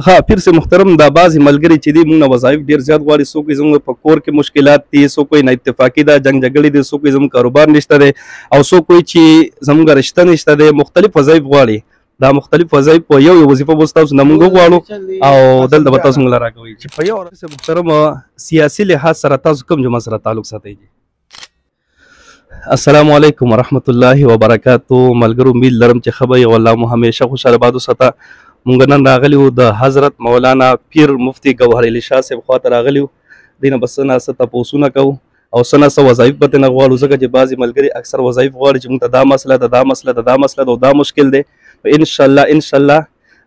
ها پیر صاحب محترم، دا بعضې ملګري چې دي موږ نه وظایف ډېر زیات غواړي. څوک یې زموږ په کور کې مشکلات دي، څوک یې نااتفاقي ده، جنګ جګړې دي، څوک یې زموږ کاروبار نشته دی، او څوک وایي چې زموږ رشته نشته دی. مختلف وظایف غواړي. دا مختلف وظایف په یو یو وظیفه به ستاسو نه موږ وغواړو او دلته به تاسو موږ له راکوئ. چې په یو صاحب محترم، سیاسي لحاظ سره تاسو کوم جماعت سره تعلق ساتئ؟ السلام علیکم ورحمت الله وبرکاتو. ملګرو، امید لرم چې ښه به یې او الله مو همیشه خوشحاله آباد وساته. مونږ نن راغلي وو د حضرت مولانا پیر مفتي ګوهر علي شاه صاحب خواته راغلي وو. دې نه به څه نا څه تپوسونه کوو او څه نا څه وظایف به ترې نه غواړو، ځکه چې بعضې ملګري اکثر وظایف غواړي چې مونږ ته دا مسله ده، دا مسله ده، دا مسله ده او دا مشکل دی. نو انشاءالله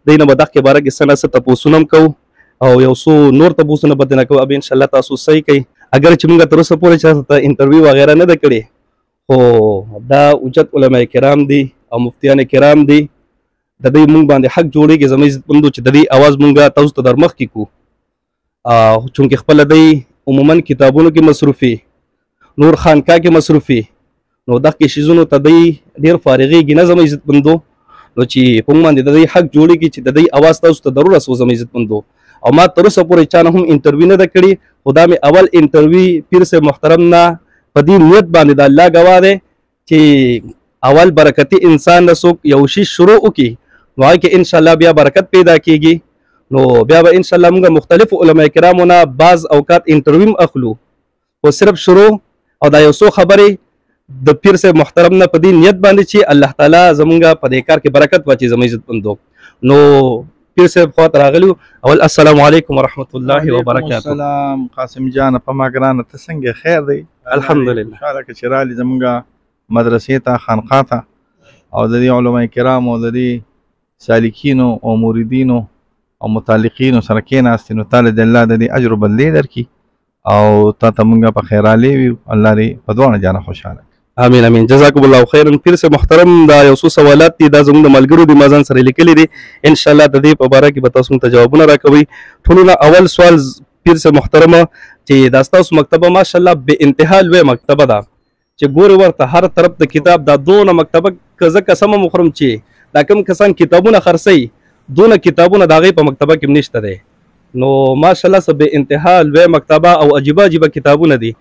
دې نه به دغې باره کې څه نا څه تپوسونه هم کوو او یو څو نور تپوسونه به ترې نه کوو. ابه انشاءالله تاسو صحیح کوئ. اګر چې مونږ تر اوسه پورې چا ته انټرویو وغیره نه ده کړې، خو دا اوچت علما کرام دي او مفتیان کرام دي، د دې مونږ باندې حق جوړیږي زموږ عزتمندو چې د دې اواز مونږ تاسو ته در مخکې کړو. چونکې خپله دی عموما کتابونو کې مصروفي، نور خانقاه کې مصروفي، نو دغه شیزونو ته دی ډېر فارغېږي نه زموږ عزتمندو. نو چې په مونږ باندې د دې حق جوړیږي چې د دې اواز تاسو ته ضرور رسوو زموږ عزتمندو. او ما تر اوسه پورې چا نه هم انټرویو نه ده کړې، خو دا مې اول انټرویو پیر صاحب محترم نه په دې نیت باندې د الله ګواه دی چې اول برکتي انسان له څوک یو شي شروع وکړي نو هغه کې انشاءالله بیا برکت پیدا کیږي. نو بیا به انشاءالله موږ مختلفو علما کرامو نه بعض اوقات انټرویو هم اخلو، خو صرف شروع او دا یو څو خبرې د پیر صاحب محترم نه په دې نیت باندې چې الله تعالی زمونږ په دې کار کې برکت واچي زموږ عزتمندو. نو پیر صاحب خواته راغلي. اول السلام علیکم ورحمت الله وبرکاته. السلام قاسم جان، په ما ګرانه، ته څنګه؟ خیر دی؟ الحمدلله. خوشحاله که چې رالي زمونږ مدرسې ته، خانقاه ته، او د دې علما کرامو، د دې سالکینو او مریدینو او متعلقینو سره کېناستې، نو تاله د الله د دې اجر او بدلې درکړي او تا ته مونږ په خیرالې وي. الله دې په دواړه جانه خوشحاله. امین امین، جزاکم الله خیرا. پیر صاحب محترم، دا یو څو سوالات دي، دا زموږ د ملګرو دي، ما ځان سره لیکلي دي. ان شاء الله د دې په باره کې به تاسو موږ ته جوابونه راکوئ. ټولو نه اول سوال پیر صاحب محترم، چې دا ستاسو مکتبه ماشاءالله بې انتها لویه مکتبه ده چې ګورې ورته هر طرف د کتاب، دا دونه مکتبه که زه قسم هم وخورم چې دا کوم کسان کتابونه خرڅوي دونه کتابونه د هغې په مکتبه کې هم نشته دی. نو ماشاءالله څه بې انتها لویه مکتبه او عجیبه عجیبه کتابونه دي.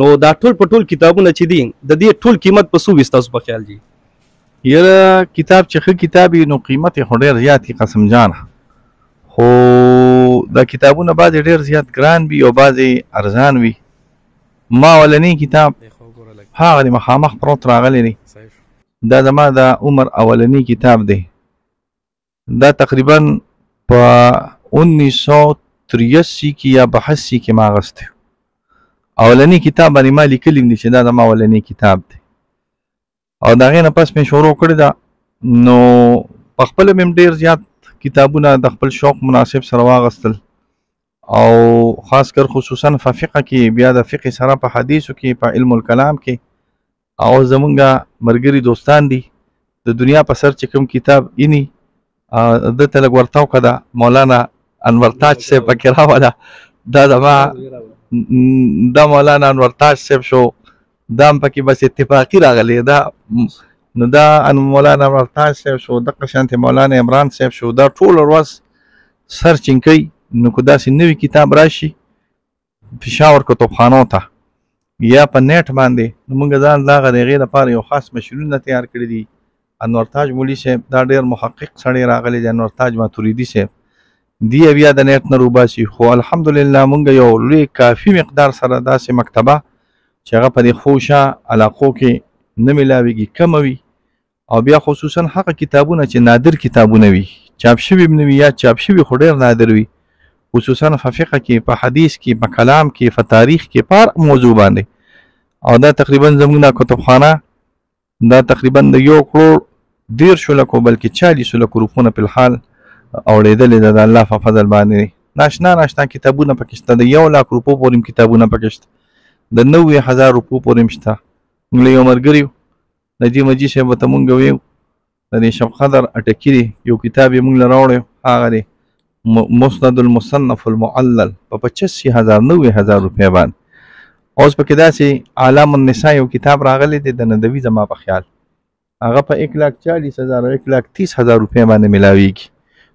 نو دا ټول په ټول کتابونه چې دي د دې ټول قیمت په څو وي ستاسو په خیال جي؟ یاره کتاب چې ښه کتاب وي نو قیمت یې خو ډېر زیات وي قسم جانه، خو دا کتابونه بعضې ډېر زیات ګران وي او بعضې ارزان وي. ما اولنی کتاب هغه دی مخامخ پروت راغلی دی، دا زما د عمر اولنی کتاب دی. دا تقریبا په 1983 کې یا 82 کې ما اخیستی. اولنی کتاب باندې ما لیکلي دي چې دا زما اولنی کتاب دی، او د هغې نه پس مې شروع کړې ده. نو په خپله مې هم ډېر زیات کتابونه د خپل شوق مناسب سره واغستل، او خاص کر خصوصا په فقه کې، بیا د فقه سره په حدیثو کې، په علم الکلام کې. او زمونږ ملګري دوستان دي د دنیا په سر چې کوم کتاب ایني ده ته لږ ورته وکړه، ده مولانا انور تاج صاحب پکې راوله. دا زما دا مولانا انور تاج صاحب شو، دا هم پکې بس اتفاقي راغلی دا. نو دا مولانا انور تاج صاحب شو، دقه شانتې مولانا عمران صاحب شو، دا ټوله ورځ سرچینګ کوي. نو که داسې نوی کتاب راشي پېښور کتابخانو ته یا په نیټ باندې، نو موږ ځان دغه د هغې لپاره یو خاص مشینونه تیار کړي دي. انور تاج مولي صاحب دا ډېر محقق سړی راغلی دی، انور تاج ماتریدي صاحب دی بیا د نیټ نه روباسي. خو الحمدلله موږ یو لوی کافي مقدار سره داسې مکتبه چې هغه په دې خوشه علاقو کې نه میلاویږي، کمه وي. او بیا خصوصا هغه کتابونه چې نادر کتابونه وي، چاپ شوي هم نه وي یا چاپ شوي خو ډېر نادر وي، خصوصا په فقه کې، په حدیث کې، په کلام کې، په تاریخ کې، په هر موضوع باندې. او دا تقریبا زموږ دا کتابخانه دا تقریبا د 1 کروڑ 30 لکو بلکې 40 لکو روپو نه په الحال اوړېدلې ده د الله په فضل باندې. ناشنا ناشنا کتابونه پکې شته، د 1 لاک روپو پورې هم کتابونه پکې شته، د 90,000 روپو پورې هم شته. موږ له یو ملګري نجیم حاجي صاحب ورته مونږ ویو د دې شبقدر اټکي دی یو کتاب یې مونږ له راوړی، هغه دی مسند المصنف المعلل په 85,000 90,000 روپۍ باندې. اوس پکې داسې اعلام النساء یو کتاب راغلی دی د ندوي زما په خیال، هغه په 1,40,000 او 1,30,000 روپۍ باندې میلاویږي.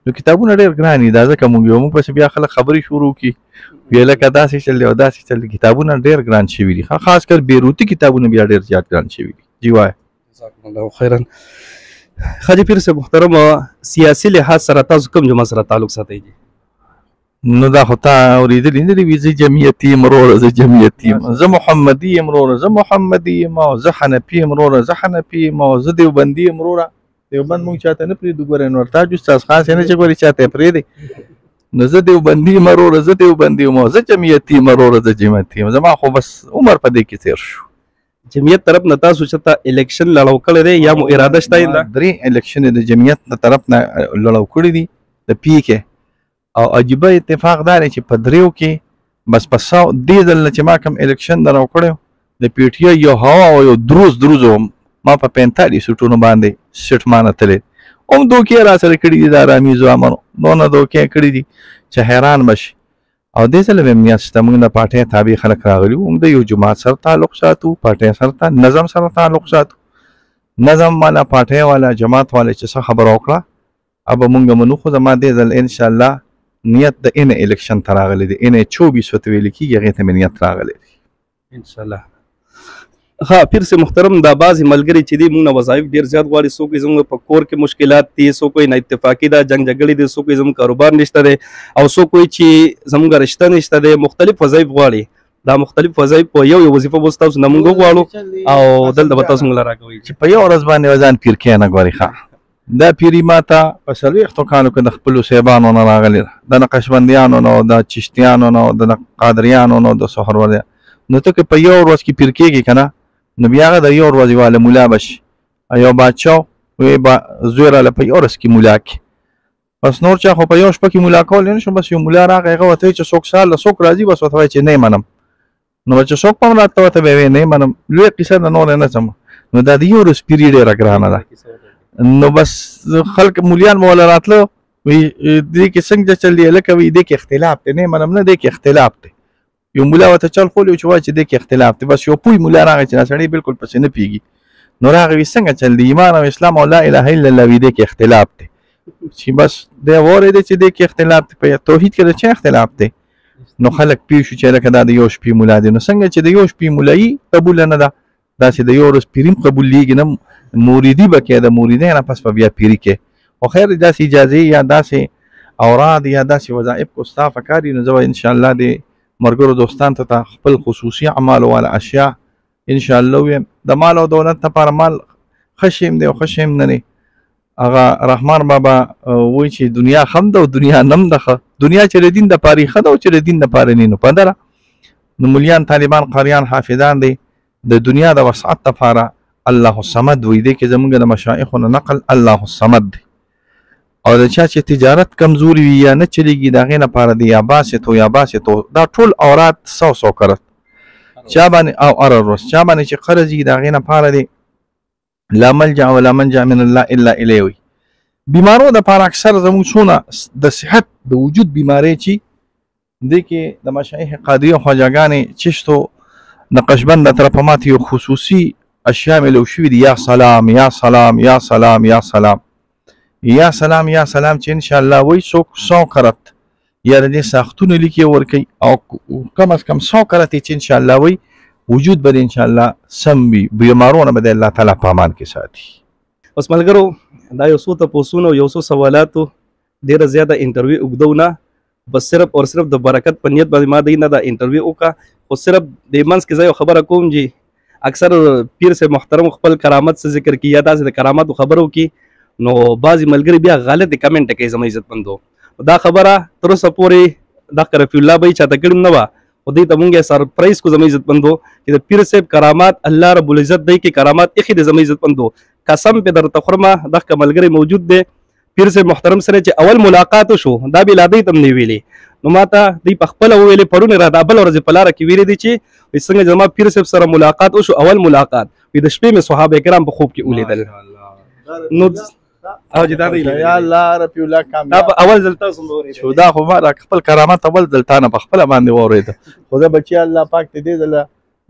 نو کتابونه ډېر ګران دي، دا ځکه موږ یو موږ پسې بیا خلک خبرې شروع کړي، وی لکه داسې چل دی او داسې چل دی. کتابونه ډېر ګران شوي دي، خاص کر بیروتي کتابونه بیا ډېر زیات ګران شوي دي. جی وایه. جزاکم الله خیرا. خاجي پیر صاحب محترم، سیاسي لحاظ سره تاسو کوم جماعت سره تعلق ساتئ؟ جی نو دا خو تا اورېدلي نه دي، وي زه جمعیتي یم وروره، زه جمعیتي یم، زه محمدي یم وروره، زه محمدي یم، او زه حنفي یم وروره، زه حنفي یم، او زه دیوبندي یم وروره. دیوبند مونږ چاته نه پرېږدو، ګورې نور تاج استاد خان صاحب نه چې ګورې چاته یې پرېږدي. نو زه دیوبندي یم وروره، زه دیوبندي یم، او زه جمعیتي یم وروره، زه جمعیتي یم. زما خو بس عمر په دې کې تېر شو. جمعیت طرف نه تاسو چې ته الیکشن لړو کړی دی یا مو اراده شته؟ ما درې الیکشن د جمعیت د طرف نه لړو کړی دي د پی کې، او عجیبه اتفاق دا دی چې په دریو کې بس په سو دې ځل نه چې ما کوم الیکشن درو کړی د پی ټي آی یو هوا او یو دروز دروز وم، ما په 45 سیټونو باندې سیټ ما نه تللی، هم دوکې را سره کړي دي د آرامي ځوانانو، دونه دوکې کړي دي چې حیران به شي. او دې ځل به هم نیت شته، موږ د پارټۍ تابع خلک راغلي وو، موږ د یو جومات سره تعلق ساتو، پارټۍ سره نظم سره تعلق ساتو، نظم والا پارټۍ والا جماعت والا چې څه خبره وکړه ابه مونږ منو. خو زما دې ځل انشاءالله نیت د ان الیکشن ته راغلی دی، ان 24 ورته ویل کېږي، هغې ته مې نیت راغلی دی انشاءالله. ها پیر صاحب محترم، دا بعضې ملګري چې دي موږ نه وظایف ډېر زیات غواړي، څوک یې زموږ په کور کې مشکلات دي، څوک یې نااتفاقي ده، جنګ جګړې دي، څوک یې زموږ کاروبار نشته دی، او څوک یې چې زموږ رشته نشته دی، مختلف وظایف غواړي. دا مختلف وظایف په یو یو وظیفه به ستاسو نه موږ وغواړو او دلته به تاسو موږ له راکوئ چې په یو ورځ باندې ځان پیر کې نه ګوري. ښه دا پیری ما ته په 40 کالو کې د خپلو صاحبانو نه راغلې ده، د نقشبندیانو نه، د چشتیانو نه، د قادریانو نه، د سهروردیانو. نو ته که په یو ورځ کې پیر کېږي که نه، نو بیا هغه د یو ورځې واله ملا به شي. یو بادشاه وی با زوی راله په یو ورځ کې ملا کړي، بس نور چا خو په یو شپه کې ملا کولی نه شو. بس یو ملا راغی، هغه ورته وایي چې څوک سهار له څوک راځي، بس ورته وایي چې نه یې منم. نو چې څوک به هم راته ورته به یې وایي نه یې منم، لویه قصه ده، نوره نه ځم. نو دا د یو ورځ پیري ډېره ګرانه ده. نو بس خلک مولیان به وله راتله، وی دې کې څنګه چل دی، لکه وی دې کې اختلاف دی، نه منم نه، دې کې اختلاف دی. یو مولا ورته چل خولی چې وایي چې دې کې اختلاف دی. بس یو پوی مولا راغی چې دا سړی بالکل پسې نه پیږي، نو راغی وی څنګه چل دی، ایمان او اسلام او لا اله الا الله، وی دې کې اختلاف دی. چې بس دی واورېدی چې دې کې اختلاف دی، په توحید کې د چا اختلاف دی؟ نو خلک پوه شو چې لکه دا د یو شپې مولا دی. نو څنګه چې د یو شپې مولایي قبوله نه ده، داسې د یو ورځ پیریم قبولېږي نه، موریدي به کې د موریدۍ نه پس به بیا پیري کې. خو خیر داسې اجازې یا داسې اوراد یا داسې وظایف کو ستا پکار دي، نو زه به انشاءالله دې ملګرو دوستان ته خپل خصوصي اعمال والا اشیاء انشاءالله ویم. د مال او دولت لپاره مال ښه شی هم دی او ښه شی هم نه دی. هغه رحمان بابا وایي چې دنیا ښه هم ده او دنیا نه هم ده ښه، دنیا چې د دین دپاره ښه ده او چې د دین دپاره نه، نو پندره. نو ملیان طالبان قاریان حافظان دی د دنیا د وسعت لپاره الله الصمد وایي. دې کې زمونږ د مشایخو نه نقل الله الصمد دی. او د چا چې تجارت کمزوري وي یا نه چلېږي، د هغې لپاره دی یا باسطو یا باسطو، دا ټول اوراد سو سو کرت چا باندې او هره ورځ چا باندې چې قرض وي، د هغې لپاره دی لا ملجا ولا منجا من الله الا الیه وي. بیمارو دپاره اکثر زموږ څونه د صحت د وجود بیمارۍ چې دې کې د مشایخ قادري او خواجهګانې چشتو نقشبند د طرفه ماته یو خصوصي اشیاء ملو شوي دي، یا سلام یا سلام یا سلام یا سلام یا سلام یا سلام، چې انشاءالله وایي څوک 100 کرت یا د دې ساختونه لیکي ورکوي، او کم از کم 100 کرت یې چې انشاءالله وایي وجود به دې انشاءالله سم وي، بیمارونه به دې الله تعالی په امان کې ساتي. اوس ملګرو دا یو څو تپوسونه او یو څو سوالاتو ډېره زیاته انټرویو اوږدو نه، بس صرف اور صرف د برکت په نیت باندې ما دی نه دا انټرویو وکړه. خو صرف د منځ کې زه یو خبره کوم جی، اکثر پیر صاحب محترم خپل کرامت څه ذکر کړي یا داسې د کراماتو خبرو کې، نو بعضې ملګري بیا غلطې کمنټ کوي زما عزتمندو. دا خبره تر اوسه پورې دغه رفیع الله بھائی چاته کړې نه وه، خو دې ته مونږ یې سرپرایز کو زما عزتمندو چې د پیر صاحب کرامات الله رب العزت دی کې کرامات ایښي دي زما عزتمندو. قسم پې درته خورمه، دغه ملګری موجود دی پیر صاحب محترم سره چې اول ملاقات وشو، دا بې لا دی ته هم نه ویلي، نو ما ته دوی په خپله وویلې، پرون یې راته بله ورځ په لاره کې ویلي دي چې څنګه زما پیر صاحب سره ملاقات وشو، اول ملاقات وي د شپې مې صحابه کرام په خوب کې ولیدل. نو او چې دا دی یا الله رفیع الله کامیاب، دا په اول ځل تاسو واورېدل چې دا خو ما خپل کرامت اول ځل تا نه په خپله باندې واورېده. خو زه بچي الله پاک ته دې ځله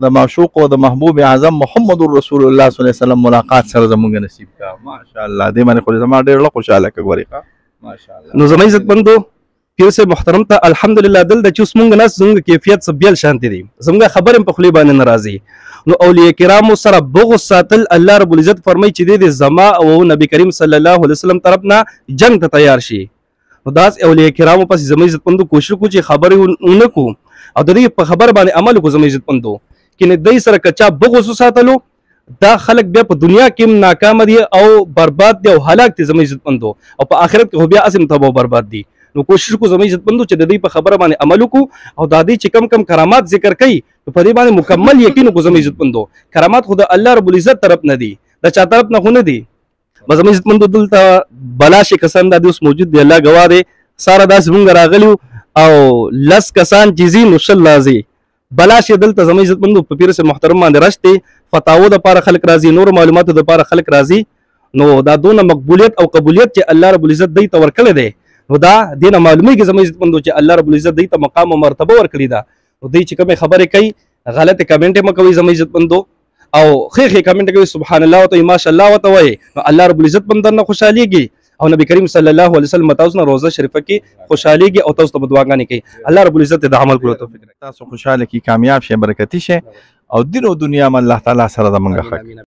د معشوق او د محبوب اعظم محمد رسول الله صلی الله علیه وسلم ملاقات سره زمونږ نصیب کا. ماشاءالله دې باندې خو زما ډېر له خوشحاله که ګورې. ماشاءالله. نو زما عزت مندو، پیر صاحب محترم ته الحمدلله دلته چې اوس مونږ ناست، زمونږ کیفیت څه بیل شانتي دی، زمونږ خبرې هم په خولې باندې نه راځي. نو اولیاء کرامو سره بغض ساتل، الله رب العزت فرمایي چې دې زما او نبی کریم صلی الله علیه وسلم طرف نه جنگ ته تیار شي. نو داس اولیاء کرامو پس زما عزت مندو کوشش کو چې خبرې ونه کو او د دې په خبر باندې عمل کو. زما عزت مندو، کینه دای سره کچا بغض ساتلو، دا خلک بیا په دنیا کې هم ناکام دي او برباد دي او هلاک دي زما عزت مندو، او په آخرت کې خو بیا اسم تباہ او برباد دي. نو کوشش کو زما عزت مندو چې د دې په خبره باندې عمل وکړو، او دا دې چې کم کم کرامات ذکر کړي نو په دې باندې مکمل یقین وکړو. زما عزت مندو، کرامات خو د الله رب العزت طرف نه دي، د چا طرف نه خو نه دي. بس زما عزت مندو، دلته بلا شي کسان دا اوس موجود دي، الله ګواه دی. ساره داسې مونږ راغلیو او لس کسان چې ځي نو 20 راځي. بلا شي دلته زما عزت مندو په پیر صاحب محترم باندې رش دی، فتاوو دپاره خلک راځي، نورو معلوماتو دپاره خلک راځي. نو دا دونه مقبولیت او قبولیت چې الله رب العزت دی ته ورکړی دی، نو دا دینه معلومیږي زما عزت مندو چې الله رب العزت دی ته مقام او مرتبه ورکړې ده. نو دی چې کومې خبرې کوي، غلط کمنټ مه کوئ زما عزت مندو، او ښې ښې کمنټ کوي، سبحان الله ورته وایي، ماشاءالله ورته وایي، نو الله رب العزت به هم درنه خوشحالېږي او نبی کریم صلی الله علیه وسلم تاسو نه روزه شریفه کې خوشحالېږي او تاسو ته به دعاګانې کوي. الله رب العزت د عمل کولو توفیق راکړي. تاسو خوشاله کی، کامیاب شئ، برکتی شئ او دین او دنیا م الله تعالی سره زمونږ ښه.